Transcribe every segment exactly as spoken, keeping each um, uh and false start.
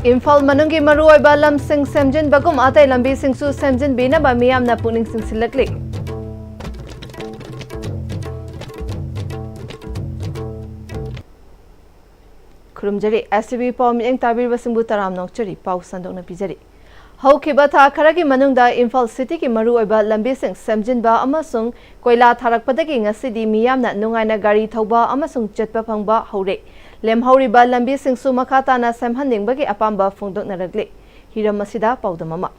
ꯏꯝꯐꯥꯜ ꯃꯅꯨꯡꯒꯤ ꯃꯔꯨꯑꯣꯏꯕ ꯂꯝꯁꯤꯡ ꯁꯦꯝꯖꯤꯟꯕꯒꯨꯝ ꯑꯇꯩ ꯂꯝꯕꯤꯁꯤꯡꯁꯨ ꯁꯦꯝꯖꯤꯟꯕꯤꯅꯕ ꯃꯤꯌꯥꯝꯅ ꯄꯨꯛꯅꯤꯡ ꯆꯤꯡꯁꯤꯜꯂꯛꯂꯤ꯫ ꯈꯨꯔꯨꯝꯖꯔꯤ꯫ ꯑꯦꯁ ꯇꯤ ꯚꯤ ꯄꯥꯎ ꯃꯤꯠꯌꯦꯡ ꯇꯥꯕꯤꯔꯤꯕꯁꯤꯡꯕꯨ ꯇꯔꯥꯝꯅ ꯑꯣꯛꯆꯔꯤ꯫ ꯄꯥꯎ ꯁꯟꯗꯣꯛꯅ ꯄꯤꯖꯔꯤ꯫ ꯍꯧꯈꯤꯕ ꯊꯥ ꯈꯔꯒꯤ ꯃꯅꯨꯡꯗ ꯏꯝꯐꯥꯜ ꯁꯤꯇꯤꯒꯤ ꯃꯔꯨꯑꯣꯏꯕ ꯂꯝꯕꯤꯁꯤꯡ ꯁꯦꯝꯖꯤꯟꯕ ꯑꯃꯁꯨꯡ ꯀꯣꯏꯂꯥ ꯊꯥꯔꯛꯄꯗꯒꯤ ꯉꯁꯤꯗꯤ ꯃꯤꯌꯥꯝꯅ ꯅꯨꯡꯉꯥꯏꯅ ꯒꯥꯔꯤ ꯊꯧꯕ ꯑꯃꯁꯨꯡ ꯆꯠꯄ ꯐꯪꯕ ꯍꯧꯔꯦ꯫ ꯂꯦꯝꯍꯧꯔꯤꯕ ꯂꯝꯕꯤꯁꯤꯡꯁꯨ ꯃꯈꯥ ꯇꯥꯅ ꯁꯦꯝꯍꯟꯅꯤꯡꯕꯒꯤ ꯑꯄꯥꯝꯕ ꯐꯣꯡꯗꯣꯛꯅꯔꯛꯂꯤ꯫ ꯍꯤꯔꯝ ꯑꯁꯤꯗ ꯄꯥꯎꯗꯝ ꯑꯃ꯫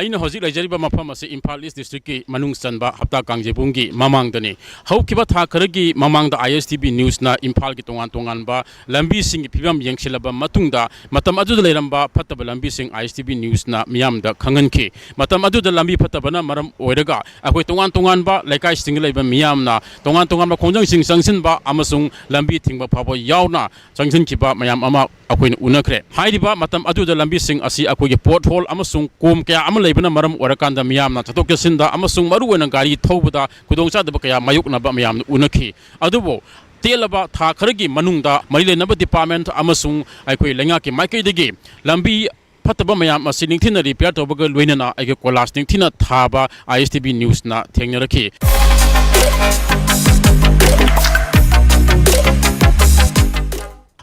ꯑꯩꯅ ꯍꯧꯖꯤꯛ ꯂꯩꯖꯔꯤꯕ ꯃꯐꯝ ꯑꯁꯤ ꯏꯝꯐꯥꯜ ꯏꯁ ꯗꯤꯁꯇ꯭ꯔꯤꯛꯀꯤ ꯃꯅꯨꯡ ꯆꯟꯕ ꯍꯞꯇꯥ ꯀꯥꯡꯖꯩꯕꯨꯡꯒꯤ ꯃꯃꯥꯡꯗꯅꯤ꯫ ꯍꯧꯈꯤꯕ ꯊꯥ ꯈꯔꯒꯤ ꯃꯃꯥꯡꯗ ꯑꯥꯏ ꯑꯦꯁ ꯇꯤ ꯚꯤ ꯅ꯭ꯌꯨꯁꯅ ꯏꯝꯐꯥꯜꯒꯤ ꯇꯣꯉꯥꯟ ꯇꯣꯉꯥꯟꯕ ꯂꯝꯕꯤꯁꯤꯡꯒꯤ ꯐꯤꯕꯝ ꯌꯦꯡꯁꯤꯜꯂꯕ ꯃꯇꯨꯡꯗ, ꯃꯇꯝ ꯑꯗꯨꯗ ꯂꯩꯔꯝꯕ ꯐꯠꯇꯕ ꯂꯝꯕꯤꯁꯤꯡ ꯑꯥꯏ ꯑꯦꯁ ꯇꯤ ꯚꯤ ꯅ꯭ꯌꯨꯁꯅ ꯃꯤꯌꯥꯝꯗ ꯈꯪꯍꯟꯈꯤ꯫ ꯃꯇꯝ ꯑꯗꯨꯗ ꯂꯝꯕꯤ ꯐꯠꯇꯕꯅ ꯃꯔꯝ ꯑꯣꯏꯔꯒ ꯑꯩꯈꯣꯏ ꯇꯣꯉꯥꯟ ꯇꯣꯉꯥꯟꯕ ꯂꯩꯀꯥꯏꯁꯤꯡꯗ ꯂꯩꯕ ꯃꯤꯌꯥꯝꯅ ꯇꯣꯉꯥꯟ ꯇꯣꯉꯥꯟꯕ ꯈꯣꯡꯖꯪꯁꯤꯡ ꯆꯪꯁꯤꯟꯕ ꯑꯃꯁꯨꯡ ꯂꯝꯕꯤ ꯊꯤꯡꯕ ꯐꯥꯎꯕ ꯌꯥꯎꯅ ꯆꯪꯁꯤꯟꯈꯤꯕ ꯃꯌꯥꯝ ꯑꯃ ꯑꯩꯈꯣꯏꯅ ꯎꯅꯈ꯭ꯔꯦ꯫ ꯍꯥꯏꯔꯤꯕ ꯃꯇꯝ ꯑꯗꯨꯗ ꯂꯝꯕꯤꯁꯤꯡ ꯑꯁꯤ ꯑꯩꯈꯣꯏꯒꯤ ꯄꯣꯠ ꯍꯣꯜ ꯑꯃꯁꯨꯡ ꯀꯣꯝ ꯀꯌꯥ ꯑꯃ ꯂꯩꯕꯅ ꯃꯔꯝ ꯑꯣꯏꯔꯀꯥꯟꯗ ꯃꯤꯌꯥꯝꯅ ꯆꯠꯊꯣꯛ ꯆꯠꯁꯤꯟꯗ ꯑꯃꯁꯨꯡ ꯃꯔꯨꯑꯣꯏꯅ ꯒꯥꯔꯤ ꯊꯧꯕꯗ ꯈꯨꯗꯣꯡꯆꯥꯗꯕ ꯀꯌꯥ ꯃꯥꯌꯣꯛꯅꯕ ꯃꯌꯥꯝꯅ ꯎꯅꯈꯤ꯫ ꯑꯗꯨꯕꯨ ꯇꯦꯜꯂꯕ ꯊꯥ ꯈꯔꯒꯤ ꯃꯅꯨꯡꯗ ꯃꯔꯤ ꯂꯩꯅꯕ ꯗꯤꯄꯥꯔꯠꯃꯦꯟꯠ ꯑꯃꯁꯨꯡ ꯑꯩꯈꯣꯏ ꯂꯩꯉꯥꯛꯀꯤ ꯃꯥꯏꯀꯩꯗꯒꯤ ꯂꯝꯕꯤ ꯐꯠꯇꯕ ꯃꯌꯥꯝ ꯑꯁꯤ ꯅꯤꯡꯊꯤꯅ ꯔꯤꯄꯤꯌꯔ ꯇꯧꯕꯒ ꯂꯣꯏꯅꯅ ꯑꯩꯒꯤ ꯀꯣꯏꯂꯥꯁ ꯅꯤꯡꯊꯤꯅ ꯊꯥꯕ ꯑꯥꯏ ꯑꯦꯁ ꯇꯤ ꯚꯤ ꯅ꯭ꯌꯨꯁꯅ ꯊꯦꯡꯅꯔꯛꯈꯤ꯫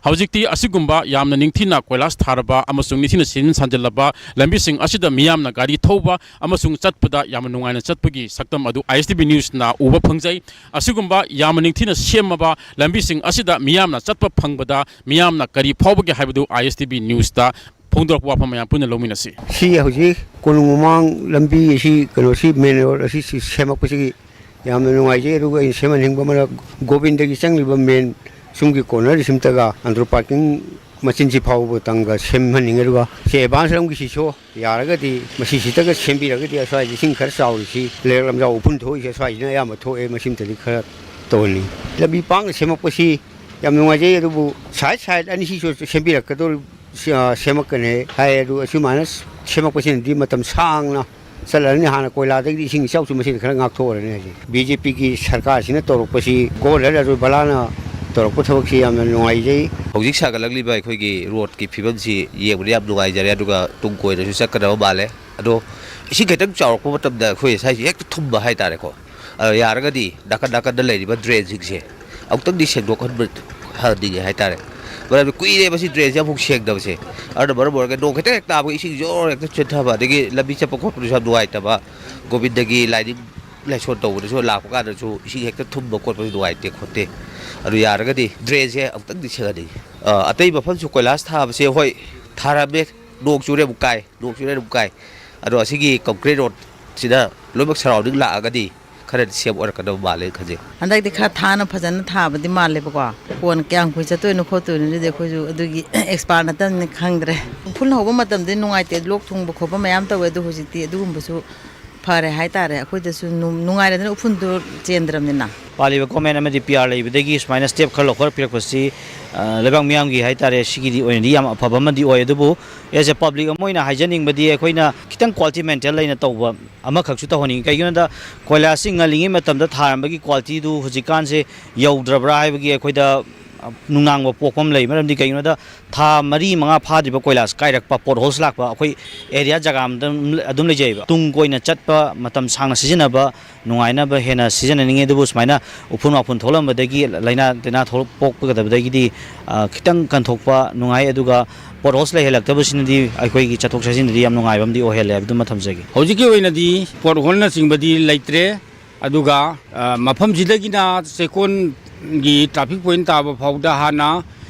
ꯍꯧꯖꯤꯛꯇꯤ ꯑꯁꯤꯒꯨꯝꯕ ꯌꯥꯝꯅ ꯅꯤꯡꯊꯤꯅ ꯀꯣꯏꯂꯥꯁ ꯊꯥꯔꯕ ꯑꯃꯁꯨꯡ ꯅꯤꯡꯊꯤꯅ ꯁꯦꯝꯖꯤꯟ ꯁꯥꯖꯤꯜꯂꯕ ꯂꯝꯕꯤꯁꯤꯡ ꯑꯁꯤꯗ ꯃꯤꯌꯥꯝꯅ ꯒꯥꯔꯤ ꯊꯧꯕ ꯑꯃꯁꯨꯡ ꯆꯠꯄꯗ ꯌꯥꯝꯅ ꯅꯨꯡꯉꯥꯏꯅ ꯆꯠꯄꯒꯤ ꯁꯛꯇꯝ ꯑꯗꯨ ꯑꯥꯏ ꯑꯦꯁ ꯇꯤ ꯚꯤ ꯅ꯭ꯌꯨꯁꯅ ꯎꯕ ꯐꯪꯖꯩ꯫ ꯑꯁꯤꯒꯨꯝꯕ ꯌꯥꯝꯅ ꯅꯤꯡꯊꯤꯅ ꯁꯦꯝꯃꯕ ꯂꯝꯕꯤꯁꯤꯡ ꯑꯁꯤꯗ ꯃꯤꯌꯥꯝꯅ ꯆꯠꯄ ꯐꯪꯕꯗ ꯃꯤꯌꯥꯝꯅ ꯀꯔꯤ ꯐꯥꯎꯕꯒꯦ ꯍꯥꯏꯕꯗꯨ ꯑꯥꯏ ꯑꯦꯁ ꯇꯤ ꯚꯤ ꯅ꯭ꯌꯨꯁꯇ ꯐꯣꯡꯗꯣꯔꯛꯄ ꯋꯥꯐꯝ ꯃꯌꯥꯝ ꯄꯨꯟꯅ ꯂꯧꯃꯤꯟꯅꯁꯤ꯫ ꯁꯤ ꯍꯧꯖꯤꯛ ꯀꯣꯅꯨꯡ ꯃꯃꯥꯡ ꯂꯝꯕꯤ ꯑꯁꯤ, ꯀꯩꯅꯣꯁꯤ, ꯃꯦꯟ ꯔꯣꯗ ꯑꯁꯤ ꯁꯤ ꯁꯦꯝꯃꯛꯄꯁꯤꯒꯤ ꯌꯥꯝꯅ ꯅꯨꯡꯉꯥꯏꯖꯩ꯫ ꯑꯗꯨꯒ ꯑꯩꯅ ꯁꯦꯝꯍꯟꯅꯤꯡꯕ ꯑꯃꯅ, ꯒꯣꯕꯤꯟꯗꯒꯤ ꯆꯪꯂꯤꯕ ꯃꯦꯟ ꯁꯨꯝꯒꯤ ꯀꯣꯔꯅꯔꯁꯤꯝꯇꯒ ꯑꯟꯗ꯭ꯔꯣ ꯄꯥꯔꯀꯤꯡ ꯃꯆꯤꯟꯁꯤ ꯐꯥꯎꯕꯇꯪꯒ ꯁꯦꯝꯍꯟꯅꯤꯡꯉꯦ꯫ ꯑꯗꯨꯒ ꯁꯤ ꯑꯦꯗꯚꯥꯟꯁ ꯔꯣꯝꯒꯤꯁꯤꯁꯨ ꯌꯥꯔꯒꯗꯤ ꯃꯁꯤꯁꯤꯗꯒ ꯁꯦꯝꯕꯤꯔꯒꯗꯤ, ꯑꯁ꯭ꯋꯥꯏꯗ ꯏꯁꯤꯡ ꯈꯔ ꯆꯥꯎꯔꯤꯁꯤ, ꯂꯩꯔꯛ ꯂꯝꯖꯥꯎ ꯎꯐꯨꯟ ꯊꯣꯛꯏꯁꯦ, ꯑꯁ꯭ꯋꯥꯏꯁꯤꯅ ꯑꯌꯥꯝꯕ ꯊꯣꯛꯑꯦ, ꯃꯁꯤꯝꯇꯗꯤ ꯈꯔ ꯇꯧꯍꯟꯅꯤꯡꯉꯤ꯫ ꯂꯝꯕꯤ ꯄꯥꯛꯅ ꯁꯦꯝꯃꯛꯄꯁꯤ ꯌꯥꯝ ꯅꯨꯡꯉꯥꯏꯖꯩ, ꯑꯗꯨꯕꯨ ꯁꯥꯏꯠ ꯁꯥꯏꯠ ꯑꯅꯤꯁꯤꯁꯨ ꯁꯦꯝꯕꯤꯔꯛꯀꯗꯧꯔꯤ-, ꯁꯤ-, ꯑ, ꯁꯦꯝꯃꯛꯀꯅꯤ ꯍꯥꯏ꯫ ꯑꯗꯨ ꯑꯁꯨꯃꯥꯏꯅ ꯁꯦꯝꯃꯛꯄꯁꯤꯅꯗꯤ ꯃꯇꯝ ꯁꯥꯡꯅ ꯆꯠꯂꯅꯤ꯫ ꯍꯥꯟꯅ ꯀꯣꯏꯂꯥꯗꯒꯤꯗꯤ ꯏꯁꯤꯡ ꯏꯆꯥꯎꯁꯨ ꯃꯁꯤꯅ ꯈꯔ ꯉꯥꯛꯊꯣꯛꯑꯔꯅꯤ ꯍꯧꯖꯤꯛ꯫ ꯕꯤ ꯖꯦ ꯄꯤꯒꯤ ꯁꯔꯀꯥꯔꯁꯤꯅ ꯇꯧꯔꯛꯄꯁꯤ, ꯒꯣꯟꯗꯔ ꯑꯔꯖꯨꯟ ꯕꯂꯥꯅ ꯇꯧꯔꯛꯄ ꯊꯕꯛꯁꯤ ꯌꯥꯝꯅ ꯅꯨꯡꯉꯥꯏꯖꯩ꯫ ꯍꯧꯖꯤꯛ ꯁꯥꯒꯠꯂꯛꯂꯤꯕ ꯑꯩꯈꯣꯏꯒꯤ ꯔꯣꯗꯀꯤ ꯐꯤꯕꯝꯁꯤ ꯌꯦꯡꯕꯗ ꯌꯥꯝ ꯅꯨꯡꯉꯥꯏꯖꯔꯦ, ꯑꯗꯨꯒ ꯇꯨꯡ ꯀꯣꯏꯅꯁꯨ ꯆꯠꯀꯗꯕ ꯃꯥꯜꯂꯦ꯫ ꯑꯗꯣ ꯏꯁꯤꯡ ꯈꯤꯇꯪ ꯆꯥꯎꯔꯛꯄ ꯃꯇꯝꯗ ꯑꯩꯈꯣꯏ ꯁ꯭ꯋꯥꯏꯁꯤ ꯍꯦꯛꯇ ꯊꯨꯝꯕ ꯍꯥꯏꯇꯥꯔꯦꯀꯣ꯫ ꯑꯗꯣ ꯌꯥꯔꯒꯗꯤ ꯅꯥꯀꯟ ꯅꯥꯀꯟꯗ ꯂꯩꯔꯤꯕ ꯗ꯭ꯔꯦꯟꯁꯤꯡꯁꯦ ꯑꯃꯨꯛꯇꯪꯗꯤ ꯁꯦꯡꯗꯣꯛꯍꯟꯕ ꯍꯟꯅꯤꯡꯉꯦ ꯍꯥꯏꯇꯥꯔꯦ꯫ ꯃꯔꯝꯗꯤ ꯀꯨꯏꯔꯦꯕ ꯁꯤ ꯗ꯭ꯔꯦꯟꯁꯦ ꯑꯃꯨꯛ ꯁꯦꯡꯗꯕꯁꯦ꯫ ꯑꯗꯨꯅ ꯃꯔꯝ ꯑꯣꯏꯔꯒ ꯅꯣꯡ ꯈꯤꯇꯪ ꯍꯦꯛ ꯇꯥꯕꯒ ꯏꯁꯤꯡ ꯖꯣꯔ ꯍꯦꯛꯇ ꯆꯦꯟꯊꯕ, ꯑꯗꯒꯤ ꯂꯝꯕꯤ ꯆꯠꯄ ꯈꯣꯠꯄꯗꯁꯨ ꯌꯥꯝ ꯅꯨꯡꯉꯥꯏꯇꯕ꯫ ꯒꯣꯕꯤꯟꯗꯒꯤ ꯂꯥꯏꯅꯤꯡ ꯂꯥꯏꯁꯣꯟ ꯇꯧꯕꯗꯁꯨ ꯂꯥꯛꯄ ꯀꯥꯟꯗꯁꯨ ꯏꯁꯤꯡ ꯍꯦꯛꯇ ꯊꯨꯝꯕ ꯈꯣꯠꯄꯁꯨ ꯅꯨꯡꯉꯥꯏꯇꯦ ꯈꯣꯠꯇꯦ꯫ ꯑꯗꯨ ꯌꯥꯔꯒꯗꯤ ꯗ꯭ꯔꯦꯟꯁꯦ ꯑꯃꯨꯛꯇꯪꯗꯤ ꯁꯦꯡꯍꯟꯅꯤꯡꯉꯤ꯫ ꯑ, ꯑꯇꯩ ꯃꯐꯝꯁꯨ ꯀꯣꯏꯂꯥꯁ ꯊꯥꯕꯁꯦ, ꯍꯣꯏ, ꯊꯥꯔꯝꯃꯦ꯫ ꯅꯣꯡ ꯆꯨꯔꯦ ꯑꯃꯨꯛ ꯀꯥꯏ, ꯅꯣꯡ ꯆꯨꯔꯦ ꯑꯃꯨꯛ ꯀꯥꯏ꯫ ꯑꯗꯣ ꯑꯁꯤꯒꯤ ꯀꯣꯡꯀ꯭ꯔꯤꯠ ꯔꯣꯗꯁꯤꯗ ꯂꯣꯏꯅꯃꯛ ꯁꯔꯥꯎꯟꯗꯤꯡ ꯂꯥꯛꯑꯒꯗꯤ ꯈꯔꯗꯤ ꯁꯦꯞ ꯑꯣꯏꯔꯛꯀꯗꯕ ꯃꯥꯜꯂꯦꯅ ꯈꯟꯖꯩ꯫ ꯍꯟꯗꯛꯇꯤ ꯈꯔ ꯊꯥꯅ ꯐꯖꯅ ꯊꯥꯕꯗꯤ ꯃꯥꯜꯂꯦꯕꯀꯣ꯫ ꯀꯣꯟ ꯀꯌꯥꯝ ꯀꯨꯏ ꯆꯠꯇꯣꯏꯅꯣ ꯈꯣꯠꯇꯣꯏꯅꯣ ꯑꯗꯨꯗꯤ ꯑꯩꯈꯣꯏꯁꯨ ꯑꯗꯨꯒꯤ ꯑꯦꯛꯁꯄꯥꯔꯠ ꯅꯠꯇꯕꯅꯤꯅ ꯈꯪꯗ꯭ꯔꯦ꯫ ꯎꯐꯨꯜ ꯍꯧꯕ ꯃꯇꯝꯗꯤ ꯅꯨꯡꯉꯥꯏꯇꯦ, ꯂꯣꯛ ꯊꯨꯡꯕ ꯈꯣꯠꯄ ꯃꯌꯥꯝ ꯇꯧꯋꯦ, ꯑꯗꯨ ꯍꯧꯖꯤꯛꯇꯤ ꯑꯗꯨꯒꯨꯝꯕꯁꯨ ꯐꯔꯦ ꯍꯥꯏꯇꯥꯔꯦ꯫ ꯑꯩꯈꯣꯏꯗꯁꯨ ꯅꯨꯡ-, ꯅꯨꯡꯉꯥꯏꯔꯦꯗꯅ ꯎꯐꯨꯜꯗꯨ ꯆꯦꯟꯗ꯭ꯔꯕꯅꯤꯅ꯫ ꯄꯥꯜꯂꯤꯕ ꯒꯣꯔꯃꯦꯟ ꯑꯃꯗꯤ ꯄꯤ ꯑꯥꯔ ꯂꯩꯕꯗꯒꯤ ꯁꯨꯃꯥꯏꯅ ꯁ꯭ꯇꯦꯞ ꯈꯔ ꯂꯧꯈꯠꯄꯤꯔꯛꯄꯁꯤ, ꯑ, ꯂꯩꯕꯥꯛ ꯃꯤꯌꯥꯝꯒꯤ ꯍꯥꯏꯇꯥꯔꯦ, ꯁꯤꯒꯤꯗꯤ ꯑꯣꯏꯅꯗꯤ ꯌꯥꯝ ꯑꯐꯕ ꯑꯃꯗꯤ ꯑꯣꯏ꯫ ꯑꯗꯨꯕꯨ as a public ꯑꯃ ꯑꯣꯏꯅ ꯍꯥꯏꯖꯅꯤꯡꯕꯗꯤ, ꯑꯩꯈꯣꯏꯅ ꯈꯤꯇꯪ ꯀ꯭ꯋꯥꯂꯤꯇꯤ ꯃꯦꯟꯇꯦꯟ ꯂꯩꯅ ꯇꯧꯕ ꯑꯃꯈꯛꯁꯨ ꯇꯧꯍꯟꯅꯤꯡꯉꯤ꯫ ꯀꯩꯒꯤꯅꯣꯗ, ꯀꯣꯏꯂꯥꯁꯁꯤ ꯉꯜꯂꯤꯉꯩ ꯃꯇꯝꯗ ꯊꯥꯔꯝꯕꯒꯤ ꯀ꯭ꯋꯥꯂꯤꯇꯤꯗꯨ ꯍꯧꯖꯤꯛꯀꯥꯟꯁꯦ ꯌꯧꯗ꯭ꯔꯕ꯭ꯔꯥ ꯍꯥꯏꯕꯒꯤ ꯑꯩꯈꯣꯏꯗ, ꯑ, ꯅꯨꯡꯅꯥꯡꯕ ꯄꯣꯛꯄ ꯑꯃ ꯂꯩ꯫ ꯃꯔꯝꯗꯤ ꯀꯩꯒꯤꯅꯣꯗ, ꯊꯥ ꯃꯔꯤ ꯃꯉꯥ ꯐꯥꯗ꯭ꯔꯤꯕ ꯀꯣꯏꯂꯥꯁ ꯀꯥꯏꯔꯛꯄ, ꯄꯣꯠ ꯍꯣꯜꯁ ꯂꯥꯛꯄ ꯑꯩꯈꯣꯏ ꯑꯦꯔꯤꯌꯥ ꯖꯒꯥ ꯑꯃꯗ ꯑꯗꯨꯝ ꯂꯩꯖꯩꯑꯕ꯫ ꯇꯨꯡ ꯀꯣꯏꯅ ꯆꯠꯄ, ꯃꯇꯝ ꯁꯥꯡꯅ ꯁꯤꯖꯤꯟꯅꯕ ꯅꯨꯡꯉꯥꯏꯅꯕ ꯍꯦꯟꯅ ꯁꯤꯖꯤꯟꯅꯅꯤꯡꯉꯤ꯫ ꯑꯗꯨꯕꯨ ꯁꯨꯃꯥꯏꯅ ꯎꯐꯨꯟ ꯋꯥꯐꯨꯟ ꯊꯣꯛꯂꯝꯕꯗꯒꯤ, ꯂꯥꯏꯅꯥ ꯇꯤꯟꯅꯥ ꯊꯣꯛꯂꯛ-, ꯄꯣꯛꯀꯗꯕꯗꯒꯤꯗꯤ, ꯑ, ꯈꯤꯇꯪ ꯀꯟꯊꯣꯛꯄ ꯅꯨꯡꯉꯥꯏ꯫ ꯑꯗꯨꯒ ꯄꯣꯠ ꯍꯣꯜꯁ ꯂꯩꯍꯜꯂꯛꯇꯕꯁꯤꯅꯗꯤ ꯑꯩꯈꯣꯏꯒꯤ ꯆꯠꯊꯣꯛ ꯆꯠꯁꯤꯟꯗꯗꯤ ꯌꯥꯝ ꯅꯨꯡꯉꯥꯏꯕ ꯑꯃꯗꯤ ꯑꯣꯏꯍꯜꯂꯦ ꯍꯥꯏꯕꯗꯨꯃ ꯊꯝꯖꯒꯦ꯫ ꯍꯧꯖꯤꯛꯀꯤ ꯑꯣꯏꯅꯗꯤ ꯄꯣꯠ ꯍꯣꯜꯅꯆꯤꯡꯕꯗꯤ ꯂꯩꯇ꯭ꯔꯦ꯫ ꯑꯗꯨꯒ, ꯑ, ꯃꯐꯝꯁꯤꯗꯒꯤꯅ ꯆꯦꯛꯀꯣꯟꯒꯤ ꯇ꯭ꯔꯥꯐꯤꯛ ꯄꯣꯏꯟ ꯇꯥꯕ ꯐꯥꯎꯗ ꯍꯥꯟꯅ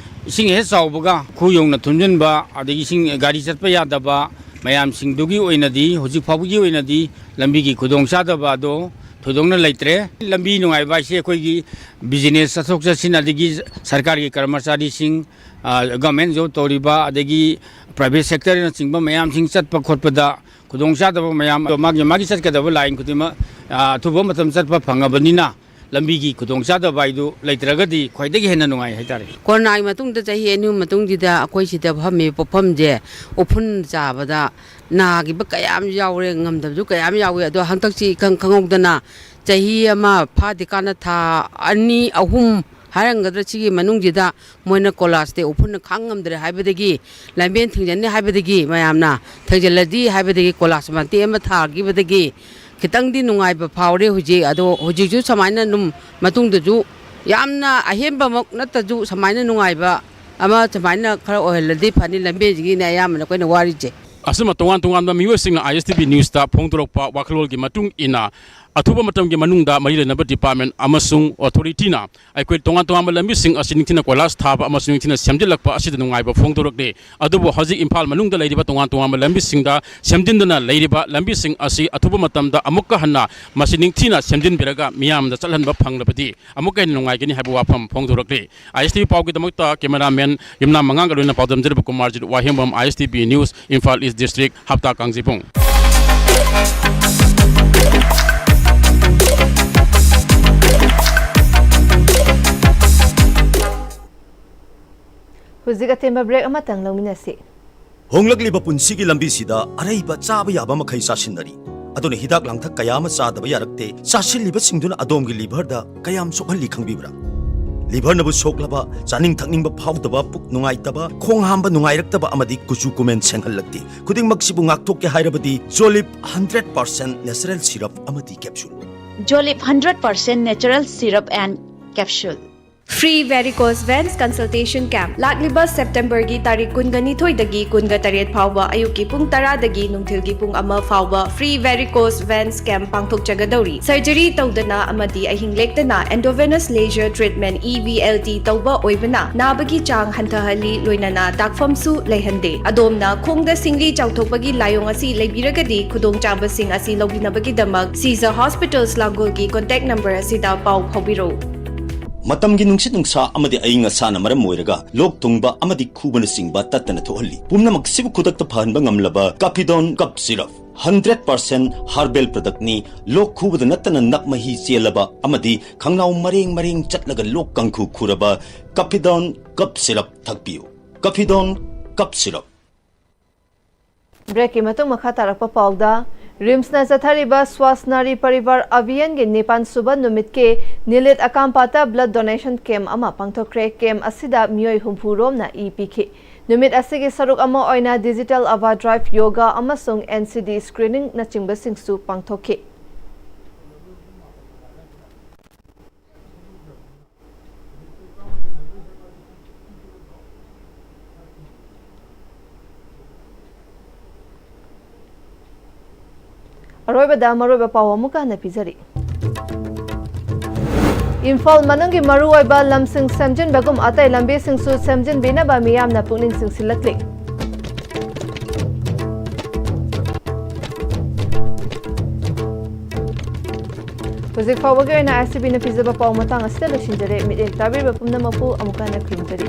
ꯏꯁꯤꯡ ꯍꯦꯛ ꯆꯥꯎꯕꯒ ꯈꯨ ꯌꯧꯅ ꯊꯨꯝꯖꯤꯟꯕ, ꯑꯗꯒꯤ ꯏꯁꯤꯡ, ꯒꯥꯔꯤ ꯆꯠꯄ ꯌꯥꯗꯕ ꯃꯌꯥꯝꯁꯤꯡꯗꯨꯒꯤ ꯑꯣꯏꯅꯗꯤ ꯍꯧꯖꯤꯛ ꯐꯥꯎꯕꯒꯤ ꯑꯣꯏꯅꯗꯤ ꯂꯝꯕꯤꯒꯤ ꯈꯨꯗꯣꯡꯆꯥꯗꯕ ꯑꯗꯣ ꯊꯣꯏꯗꯣꯛꯅ ꯂꯩꯇ꯭ꯔꯦ꯫ ꯂꯝꯕꯤ ꯅꯨꯡꯉꯥꯏꯕ ꯍꯥꯏꯁꯦ ꯑꯩꯈꯣꯏꯒꯤ ꯕꯤꯖꯤꯅꯦꯁ ꯆꯠꯊꯣꯛ ꯆꯠꯁꯤꯟ, ꯑꯗꯒꯤ ꯁꯔꯀꯥꯔꯒꯤ ꯀꯔꯃꯆꯥꯔꯤꯁꯤꯡ, ꯑ, ꯒꯃꯦꯟ ꯖꯣꯕ ꯇꯧꯔꯤꯕ, ꯑꯗꯒꯤ ꯄ꯭ꯔꯥꯏꯚꯦꯠ ꯁꯦꯛꯇꯔꯅꯆꯤꯡꯕ ꯃꯌꯥꯝꯁꯤꯡ ꯆꯠꯄ ꯈꯣꯠꯄꯗ ꯈꯨꯗꯣꯡꯆꯥꯗꯕ ꯃꯌꯥꯝ, ꯃꯥꯒꯤ, ꯃꯥꯒꯤ ꯆꯠꯀꯗꯕ ꯂꯥꯏꯟ ꯈꯨꯗꯤꯡꯃꯛ, ꯑ, ꯑꯊꯨꯕ ꯃꯇꯝ ꯆꯠꯄ ꯐꯪꯉꯕꯅꯤꯅ ꯂꯝꯕꯤꯒꯤ ꯈꯨꯗꯣꯡꯆꯥꯗꯕ ꯍꯥꯏꯗꯨ ꯂꯩꯇ꯭ꯔꯒꯗꯤ ꯈ꯭ꯋꯥꯏꯗꯒꯤ ꯍꯦꯟꯅ ꯅꯨꯡꯉꯥꯏ ꯍꯥꯏꯇꯥꯔꯦ꯫ ꯀꯣꯔꯣꯅꯥꯒꯤ ꯃꯇꯨꯡꯗ ꯆꯍꯤ ꯑꯅꯤ ꯑꯍꯨꯝ ꯃꯇꯨꯡꯁꯤꯗ ꯑꯩꯈꯣꯏ ꯁꯤꯗ ꯐꯝꯃꯤꯕ ꯄꯣꯠꯐꯝꯁꯦ ꯎꯐꯨꯟ ꯆꯥꯕꯗ ꯅꯥꯈꯤꯕ ꯀꯌꯥ ꯑꯃ ꯌꯥꯎꯔꯦ, ꯉꯝꯗꯕꯁꯨ ꯀꯌꯥ ꯑꯃ ꯌꯥꯎꯏ꯫ ꯑꯗꯣ ꯍꯟꯗꯛꯁꯤ ꯏꯈꯪ ꯈꯪꯍꯧꯗꯅ ꯆꯍꯤ ꯑꯃ ꯐꯥꯗ꯭ꯔꯤꯀꯥꯟꯗ ꯊꯥ ꯑꯅꯤ ꯑꯍꯨꯝ ꯍꯥꯏꯔꯝꯒꯗ꯭ꯔꯥ, ꯁꯤꯒꯤ ꯃꯅꯨꯡꯁꯤꯗ ꯃꯣꯏꯅ ꯀꯣꯂꯥꯁꯇꯤ ꯎꯐꯨꯟꯅ ꯈꯥꯡ ꯉꯝꯗ꯭ꯔꯦ ꯍꯥꯏꯕꯗꯒꯤ, ꯂꯝꯕꯦꯟ ꯊꯤꯡꯖꯤꯟꯅꯤ ꯍꯥꯏꯕꯗꯒꯤ, ꯃꯌꯥꯝꯅ ꯊꯦꯡꯖꯤꯜꯂꯗꯤ ꯍꯥꯏꯕꯗꯒꯤ ꯀꯣꯂꯥꯁ ꯃꯇꯦꯛ ꯑꯃ ꯊꯥꯈꯤꯕꯗꯒꯤ ꯈꯤꯇꯪꯗꯤ ꯅꯨꯡꯉꯥꯏꯕ ꯐꯥꯎꯔꯦ ꯍꯧꯖꯤꯛ꯫ ꯑꯗꯣ ꯍꯧꯖꯤꯛꯁꯨ ꯁꯨꯃꯥꯏꯅ ꯑꯗꯨꯝ ꯃꯇꯨꯡꯗꯁꯨ ꯌꯥꯝꯅ ꯑꯍꯦꯟꯕꯃꯛ ꯅꯠꯇ꯭ꯔꯁꯨ ꯁꯨꯃꯥꯏꯅ ꯅꯨꯡꯉꯥꯏꯕ ꯑꯃ ꯁꯨꯃꯥꯏꯅ ꯈꯔ ꯑꯣꯏꯍꯜꯂꯗꯤ ꯐꯅꯤ꯫ ꯂꯝꯕꯦꯟꯁꯤꯒꯤꯅꯦ ꯑꯌꯥꯝꯕꯅ ꯑꯩꯈꯣꯏꯅ ꯋꯥꯔꯤꯁꯦ꯫ ꯑꯁꯨꯝꯅ ꯇꯣꯉꯥꯟ ꯇꯣꯉꯥꯟꯕ ꯃꯤꯑꯣꯏꯁꯤꯡꯅ ISTV Newsꯇ ꯐꯣꯡꯗꯣꯔꯛꯄ ꯋꯥꯈꯜꯂꯣꯟꯒꯤ ꯃꯇꯨꯡ ꯏꯟꯅ, ꯑꯊꯨꯕ ꯃꯇꯝꯒꯤ ꯃꯅꯨꯡꯗ ꯃꯔꯤ ꯂꯩꯅꯕ department ꯑꯃꯁꯨꯡ authorityꯅ ꯑꯩꯈꯣꯏ ꯇꯣꯉꯥꯟ ꯇꯣꯉꯥꯟꯕ ꯂꯝꯕꯤꯁꯤꯡ ꯑꯁꯤ ꯅꯤꯡꯊꯤꯅ ꯀꯣꯏꯂꯥꯁ ꯊꯥꯕ ꯑꯃꯁꯨꯡ ꯅꯤꯡꯊꯤꯅ ꯁꯦꯝꯖꯤꯜꯂꯛꯄ ꯑꯁꯤꯗ ꯅꯨꯡꯉꯥꯏꯕ ꯐꯣꯡꯗꯣꯔꯛꯂꯤ꯫ ꯑꯗꯨꯕꯨ ꯍꯧꯖꯤꯛ ꯏꯝꯐꯥꯜ ꯃꯅꯨꯡꯗ ꯂꯩꯔꯤꯕ ꯇꯣꯉꯥꯟ ꯇꯣꯉꯥꯟꯕ ꯂꯝꯕꯤꯁꯤꯡꯗ ꯁꯦꯝꯖꯤꯟꯗꯨꯅ ꯂꯩꯔꯤꯕ ꯂꯝꯕꯤꯁꯤꯡ ꯑꯁꯤ ꯑꯊꯨꯕ ꯃꯇꯝꯗ ꯑꯃꯨꯛꯀ ꯍꯟꯅ ꯃꯁꯤ ꯅꯤꯡꯊꯤꯅ ꯁꯦꯝꯖꯤꯟꯕꯤꯔꯒ ꯃꯤꯌꯥꯝꯗ ꯆꯠꯍꯟꯕ ꯐꯪꯂꯕꯗꯤ ꯑꯃꯨꯛꯀ ꯍꯦꯟꯅ ꯅꯨꯡꯉꯥꯏꯒꯅꯤ ꯍꯥꯏꯕ ꯋꯥꯐꯝ ꯐꯣꯡꯗꯣꯔꯛꯂꯤ꯫ ISTV ꯄꯥꯎꯒꯤꯗꯃꯛꯇ cameraman ꯌꯨꯝꯅꯥꯝ ꯃꯉꯥꯡꯒ ꯂꯣꯏꯅꯅ ꯄꯥꯎꯗꯝꯖꯔꯤꯕ ꯀꯨꯃꯥꯔꯖꯤꯠ ꯋꯥꯍꯦꯡꯕꯝ, ISTV News, Imphal East District, ꯍꯞꯇꯥ ꯀꯥꯡꯖꯩꯕꯨꯡ꯫ ꯍꯧꯖꯤꯛ ꯑꯇꯦꯟꯕ break ꯑꯃꯇꯪ ꯂꯧꯃꯤꯟꯅꯁꯤ꯫ ꯍꯣꯡꯂꯛꯂꯤꯕ ꯄꯨꯟꯁꯤꯒꯤ ꯂꯝꯕꯤꯁꯤꯗ ꯑꯔꯩꯕ ꯆꯥꯕ ꯌꯥꯕ ꯃꯈꯩ ꯆꯥꯁꯤꯟꯅꯔꯤ꯫ ꯑꯗꯨꯅ ꯍꯤꯗꯥꯛ ꯂꯥꯡꯊꯛ ꯀꯌꯥ ꯑꯃ ꯆꯥꯗꯕ ꯌꯥꯔꯛꯇꯦ꯫ ꯆꯥꯁꯤꯜꯂꯤꯕꯁꯤꯡꯗꯨꯅ ꯑꯗꯣꯝꯒꯤ liverꯗ ꯀꯌꯥꯝ ꯁꯣꯛꯍꯜꯂꯤ ꯈꯪꯕꯤꯕ꯭ꯔꯥ? Liverꯅꯕꯨ ꯁꯣꯛꯂꯕ, ꯆꯥꯅꯤꯡ ꯊꯛꯅꯤꯡꯕ ꯐꯥꯎꯗꯕ, ꯄꯨꯛ ꯅꯨꯡꯉꯥꯏꯇꯕ, ꯈꯣꯡ ꯍꯥꯝꯕ ꯅꯨꯡꯉꯥꯏꯔꯛꯇꯕ ꯑꯃꯗꯤ ꯀꯨꯆꯨ ꯀꯨꯃꯦꯟ ꯁꯦꯡꯍꯜꯂꯛꯇꯦ꯫ ꯈꯨꯗꯤꯡꯃꯛꯁꯤꯕꯨ ꯉꯥꯛꯊꯣꯛꯀꯦ ꯍꯥꯏꯔꯕꯗꯤ Jolib hundred percent natural syrup ꯑꯃꯗꯤ capsule꯫ Jolib hundred percent natural syrup and capsule꯫ Free varicose veins consultation camp ꯂꯥꯛꯂꯤꯕ Septemberꯒꯤ ꯇꯥꯔꯤꯛ ꯀꯨꯟꯒ ꯅꯤꯊꯣꯏꯗꯒꯤ ꯀꯨꯟꯒ ꯇꯔꯦꯠ ꯐꯥꯎꯕ ꯑꯌꯨꯛꯀꯤ ꯄꯨꯡ ꯇꯔꯥꯗꯒꯤ ꯅꯨꯡꯊꯤꯜꯒꯤ ꯄꯨꯡ ꯑꯃ ꯐꯥꯎꯕ free varicose veins camp ꯄꯥꯡꯊꯣꯛꯆꯒꯗꯧꯔꯤ꯫ Surgery ꯇꯧꯗꯅ ꯑꯃꯗꯤ ꯑꯍꯤꯡ ꯂꯦꯛꯇꯅ endovenous laser treatment, EVLT, ꯇꯧꯕ ꯑꯣꯏꯕꯅ ꯅꯥꯕꯒꯤ ꯆꯥꯡ ꯍꯟꯊꯍꯜꯂꯤ, ꯂꯣꯏꯅꯅ ꯇꯥꯛꯐꯝꯁꯨ ꯂꯩꯍꯟꯗꯦ꯫ ꯑꯗꯣꯝꯅ ꯈꯣꯡꯗ ꯁꯤꯡꯂꯤ ꯆꯥꯎꯊꯣꯛꯄꯒꯤ ꯂꯥꯏꯑꯣꯡ ꯑꯁꯤ ꯂꯩꯕꯤꯔꯒꯗꯤ, ꯈꯨꯗꯣꯡꯆꯥꯕꯁꯤꯡ ꯑꯁꯤ ꯂꯧꯕꯤꯅꯕꯒꯤꯗꯃꯛ Caesar Hospitals ꯂꯥꯡꯒꯣꯜꯒꯤ contact number ꯑꯁꯤꯗ ꯄꯥꯎ ꯐꯥꯎꯕꯤꯔꯛꯎ꯫ ꯃꯇꯝꯒꯤ ꯅꯨꯡꯁꯤꯠ ꯅꯨꯡꯁꯥ ꯑꯃꯗꯤ ꯑꯏꯪ ꯑꯁꯥꯅ ꯃꯔꯝ ꯑꯣꯏꯔꯒ ꯂꯣꯛ ꯊꯨꯡꯕ ꯑꯃꯗꯤ ꯈꯨꯕꯅꯆꯤꯡꯕ ꯇꯠꯇꯅ ꯊꯣꯛꯍꯜꯂꯤ꯫ ꯄꯨꯝꯅꯃꯛꯁꯤꯕꯨ ꯈꯨꯗꯛꯇ ꯐꯍꯟꯕ ꯉꯝꯂꯕ Capidone Cough Syrup, hundred percent herbal productꯅꯤ꯫ ꯂꯣꯛ ꯈꯨꯕꯗ ꯅꯠꯇꯅ ꯅꯞ ꯃꯍꯤ ꯆꯦꯜꯂꯕ ꯑꯃꯗꯤ ꯈꯪꯅꯥꯎ ꯃꯔꯦꯡ ꯃꯔꯦꯡ ꯆꯠꯂꯒ ꯂꯣꯛ ꯀꯥꯡꯈꯨ ꯈꯨꯔꯕ Capidone Cough Syrup ꯊꯛꯄꯤꯌꯨ꯫ Capidone Cough Syrup꯫ ꯕ꯭ꯔꯦꯛꯀꯤ ꯃꯇꯨꯡ ꯃꯈꯥ ꯇꯥꯔꯛꯄ ꯄꯥꯎꯗ, ꯔꯤꯝꯁꯅ ꯆꯠꯊꯔꯤꯕ ꯁ꯭ꯋꯥꯁ ꯅꯥꯔꯤ ꯄꯔꯤꯕꯥꯔ ꯑꯚꯤꯌꯥꯟꯒꯤ ꯅꯤꯄꯥꯟ ꯁꯨꯕ ꯅꯨꯃꯤꯠꯀꯤ ꯅꯤꯂꯤꯠ ꯑꯀꯥꯝꯄꯥꯠꯇ ꯕ꯭ꯂꯗ ꯗꯣꯅꯦꯁꯟ ꯀꯦꯝꯞ ꯑꯃ ꯄꯥꯡꯊꯣꯛꯈ꯭ꯔꯦ꯫ ꯀꯦꯝꯞ ꯑꯁꯤꯗ ꯃꯤꯑꯣꯏ ꯍꯨꯝꯐꯨ ꯔꯣꯝꯅ ꯏ ꯄꯤꯈꯤ꯫ ꯅꯨꯃꯤꯠ ꯑꯁꯤꯒꯤ ꯁꯔꯨꯛ ꯑꯃ ꯑꯣꯏꯅ ꯗꯤꯖꯤꯇꯦꯜ ꯑꯚꯥ ꯗ꯭ꯔꯥꯏꯚ, ꯌꯣꯒꯥ ꯑꯃꯁꯨꯡ ꯑꯦꯟ ꯁꯤ ꯗꯤ ꯁ꯭ꯀ꯭ꯔꯤꯅꯤꯡꯅꯆꯤꯡꯕꯁꯤꯡꯁꯨ ꯄꯥꯡꯊꯣꯛꯈꯤ꯫ ꯑꯔꯣꯏꯕꯗ ꯃꯔꯨꯑꯣꯏꯕ ꯄꯥꯎ ꯑꯃꯨꯛꯀ ꯍꯟꯅ ꯄꯤꯖꯔꯤ꯫ ꯏꯝꯐꯥꯜ ꯃꯅꯨꯡꯒꯤ ꯃꯔꯨꯑꯣꯏꯕ ꯂꯝꯁꯤꯡ ꯁꯦꯝꯖꯤꯟꯕꯒꯨꯝ ꯑꯇꯩ ꯂꯝꯕꯤꯁꯤꯡꯁꯨ ꯁꯦꯝꯖꯤꯟꯕꯤꯅꯕ ꯃꯤꯌꯥꯝꯅ ꯄꯨꯛꯅꯤꯡ ꯆꯤꯡꯁꯤꯜꯂꯛꯂꯤ꯫ ꯍꯧꯖꯤꯛ ꯐꯥꯎꯕꯒꯤ ꯑꯣꯏꯅ ꯑꯥꯏ ꯑꯦꯁ ꯁꯤ ꯕꯤꯅ ꯄꯤꯖꯕ ꯄꯥꯎ ꯃꯇꯥꯡ ꯑꯁꯤꯗ ꯂꯣꯏꯁꯤꯟꯖꯔꯦ꯫ ꯃꯤꯠꯌꯦꯡ ꯇꯥꯕꯤꯔꯤꯕ ꯄꯨꯝꯅꯃꯛꯄꯨ ꯑꯃꯨꯛꯀ ꯍꯟꯅ ꯈꯨꯔꯨꯝꯖꯔꯤ꯫